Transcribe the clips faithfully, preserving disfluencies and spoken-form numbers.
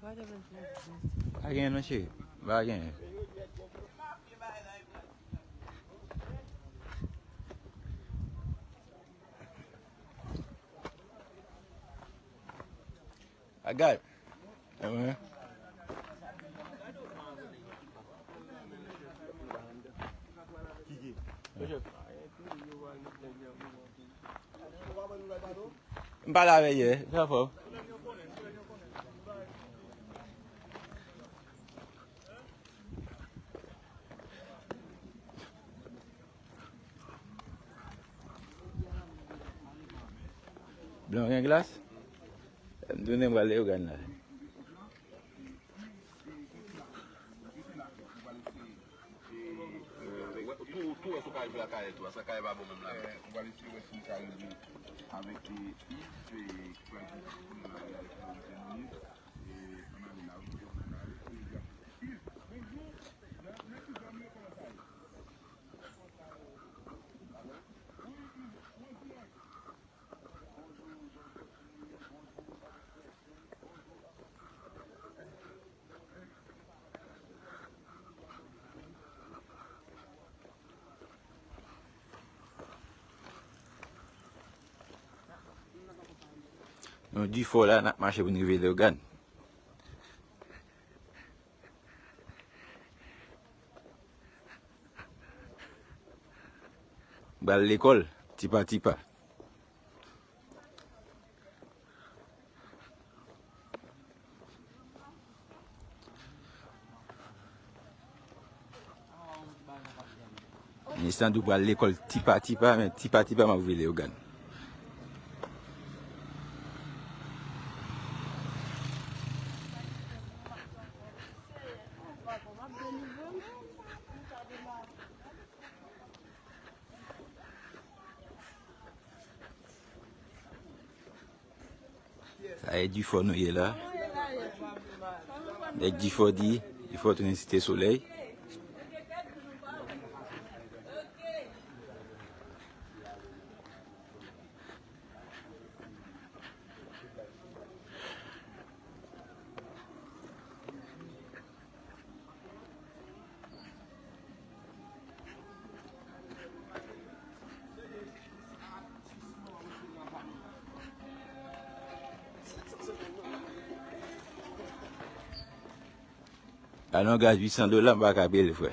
Pa genyen non, cheri. Pa genyen. Agay. Enben. M pale avè l yè, sa fò. Blan gen glas? M tounen pral Leyogàn la. Tou, tou wè si w ka rive lakay tou, paske kay pa bon menm la. Ou pral eseye wè si w ka rive avèk, e, Yves, e, ki pral jwe pou nou la, avèk Marie Minis, e, ann ale la, wi, e, ann ale. Yves, bonjou. Nan, nan ki zòn ou ye, kòman sa ye? Nou Difò la, n ap mache pou n rive Leyogàn. M pral lekòl, tipa tipa. Minis lan di w pral lekòl tipa tipa, men tipa tipa m ap vile yo gad. Sa e Difò nou ye la. Nèg Difò di, Difò tounen Site Solèy. Alon gaz uit san dola, m pa ka peye l, frè.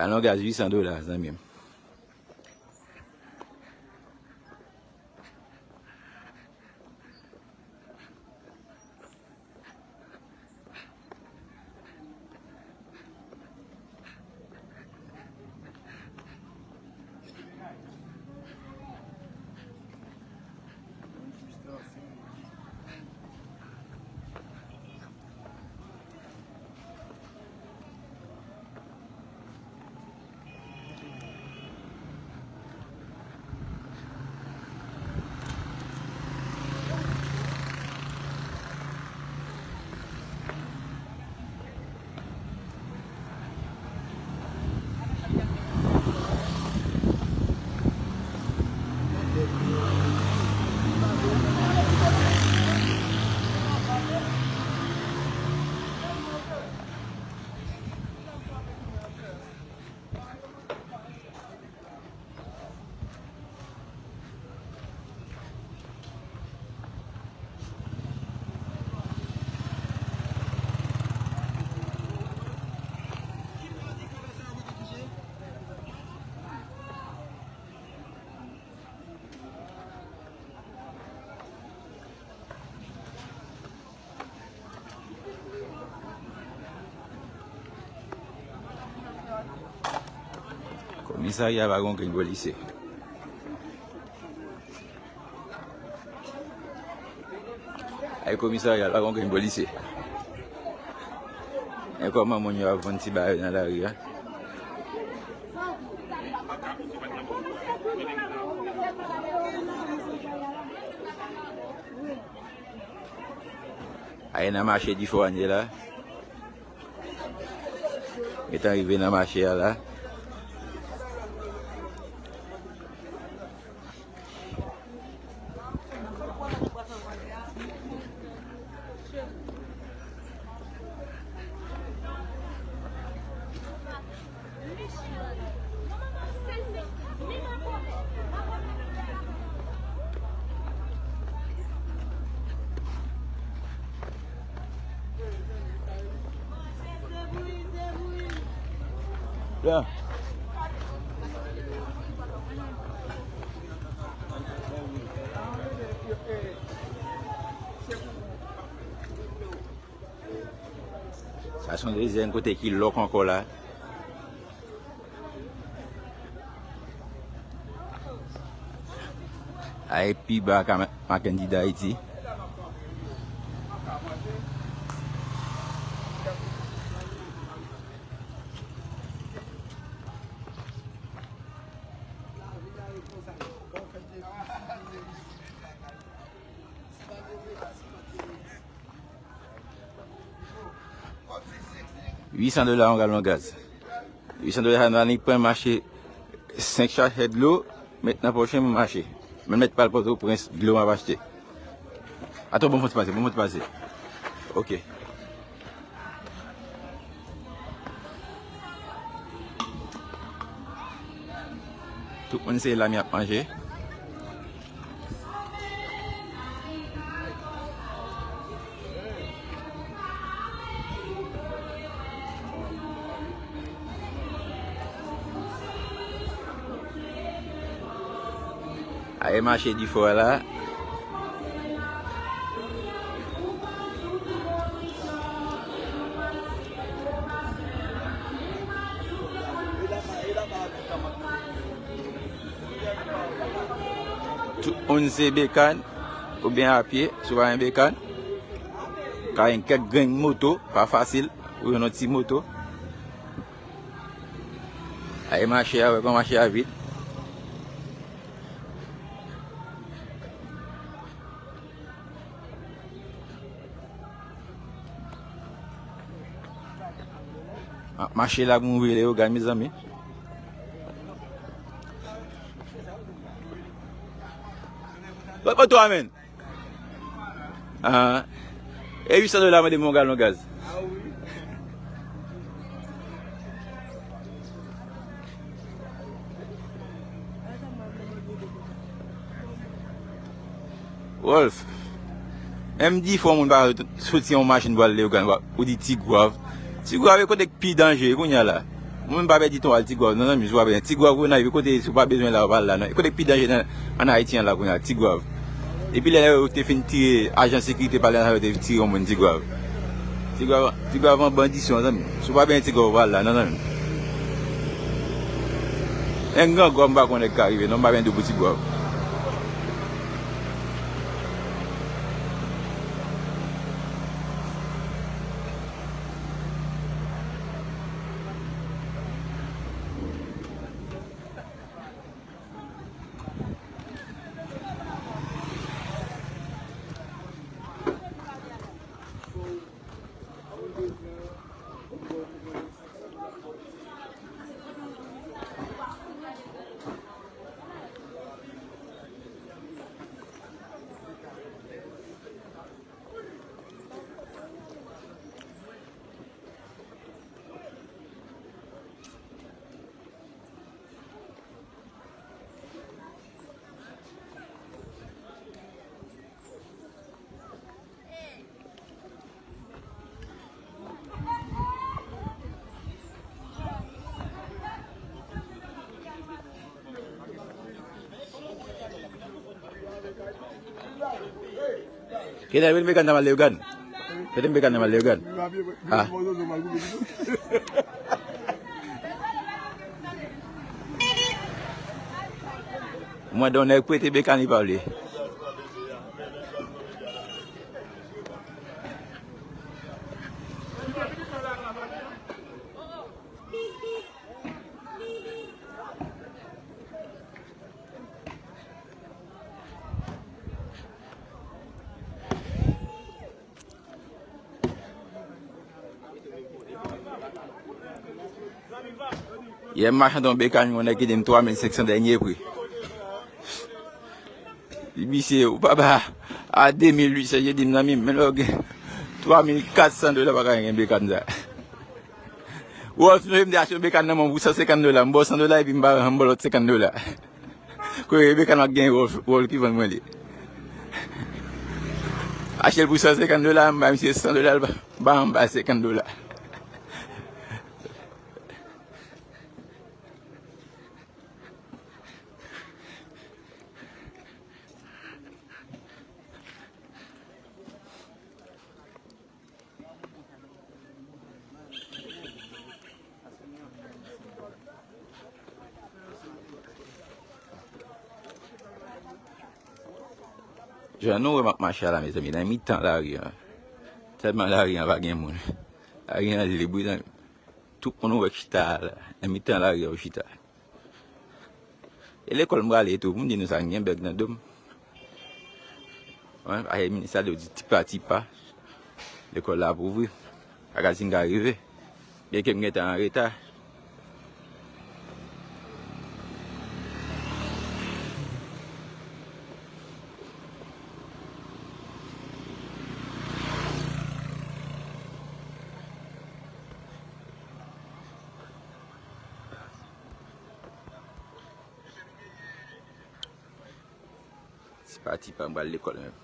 Alon gaz uit san dola, zanmi m. Komisarya pa gen okenn polisye. Ay komisarya pa gen okenn polisye. Men kòman moun yo ap vann ti bagay yo nan lari a? Ay nan mache Difò an ye la. Gentan rive nan mache a la. Sa se yon dezyèm kote ki lòk ankò la. A e pi ba ka Mackendy Dayiti. Uitsan dola yon galon gaz. Uitsan dola sa nou annik pran m achte senk sachè dlo, met nan pòch mwen m mache. Mwen met pa al Pòtoprens, dlo m ap achte. Ato, bon, fò ti pase, bon, fò ti pase. Ok. Tout moun se lam y ap manje. A e mache Difò a la. Tout moun se bekàn oubyen apye, si w pa gen bekàn. Ka gen kèk grenn moto, pa fasil pou jwenn yon ti moto. A e mache a, wè kòman mache a vid. Ah, mache la pou move Leyogàn, mezanmi. Lòt moto a, menn. Ah, e uitsan dola mande m yon galon gaz. Wolf, menm di fò moun pa soti yon machin pou al Leyogàn, ou di Tigwav. Tigwav e kote k pi danje kounye a la. Mwen menm pa pèdi tan al Tigwav, non, zanmi, si w pa bezwen Tigwav, Gonayiv, e kote si w pa bezwen la, w pa al la, non. E kote k pi danje nan, ann Ayiti an la kounye a, Tigwav. Depi lè yo te fin tire ajan sekirite pale a, yo te tire yon moun Tigwav. Tigwav, Tigwav an bandisyon, zanmi. Si w pa benyen Tigwav, w pa al la, non, zanmi. En gran gòm pa konnen k ka rive, non, m pa benyen dou pou Tigwav. Kèt, mete m bekàn nan mal Leyogàn. Mete m bekàn nan mal Leyogàn. Ah. Mwen, don nèg prete bekàn li pa vle. Yè m mache antre yon bekàn, yon nèg ki di m twa mil senk san dènye pri. Li di, "Misye, ou pa ba a de mil uit san," yo di m, "Zanmi m, men lè w gen twa mil kat san dola, pa ka gen bekàn sa." Wolf, nou, m te achte yon bekàn nan men w pou san senkant dola, m ba w san dola epi m ba, m ba w lòt senkant dola. Kote bekàn w ap gen Wolf, Wolf ki vann mwen li. Achte l pou san senkant dola, m ba misye san dola, l ba, ba m ba senkant dola. Jan nou wè m ap mache a la, mezanmi, nan mitan lari an. Tèlman lari an pa gen moun. Lari an lib, wi, zanmi. Tout moun ou wè k chita a la, nan mitan lari an yo chita. E lekòl m prale tou, pou m di nou sa, m gen bèg nan do m. Wi, aye minis la di w di tipa tipa. Lekòl la ap ouvri. Magazin ka rive. Byenke m gentan an reta. Tipa tipa, m pral lekòl menm.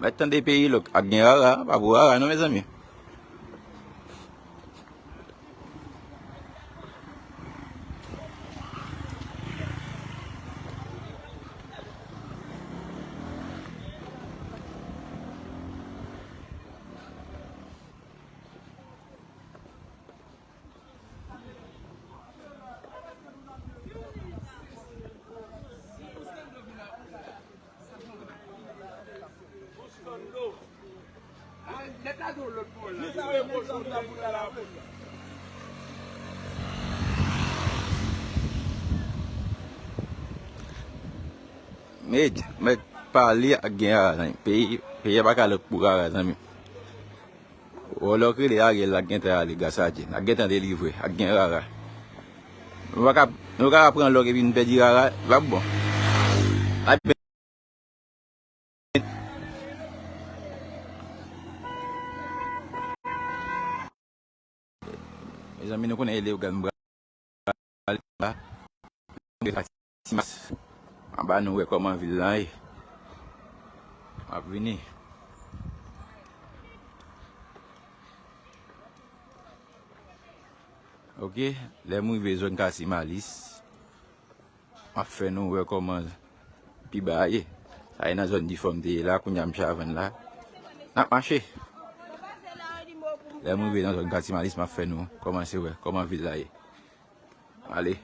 Mèt tande peyi lòk ak gen rara, pa pou rara non, mezanmi. Mèt, mèt pale ak gen rara, zanmi. Peyi, peyi a pa ka lòk pou rara, zanmi. Wòlò k rele Ariel la gentan ale, gras a Dye. N ap gentan delivre, ak gen rara. Nou pa ka, nou pa ka pran lòk epi n pèdi rara, l ap bon. Mezanmi, nou konnen elev gad m pral la. Anba nou wè kòman vil lan ye. M ap vini. Oke, lè m rive zòn Kasimalis, m ap fè nou wè kòman pi ba a ye. Sa e nan zòn Difò m te ye la, kounye a m chavann la. N ap mache. Lè m rive nan zòn Kasimalis, m ap fè nou kòmanse wè kòman vil la ye. Ale.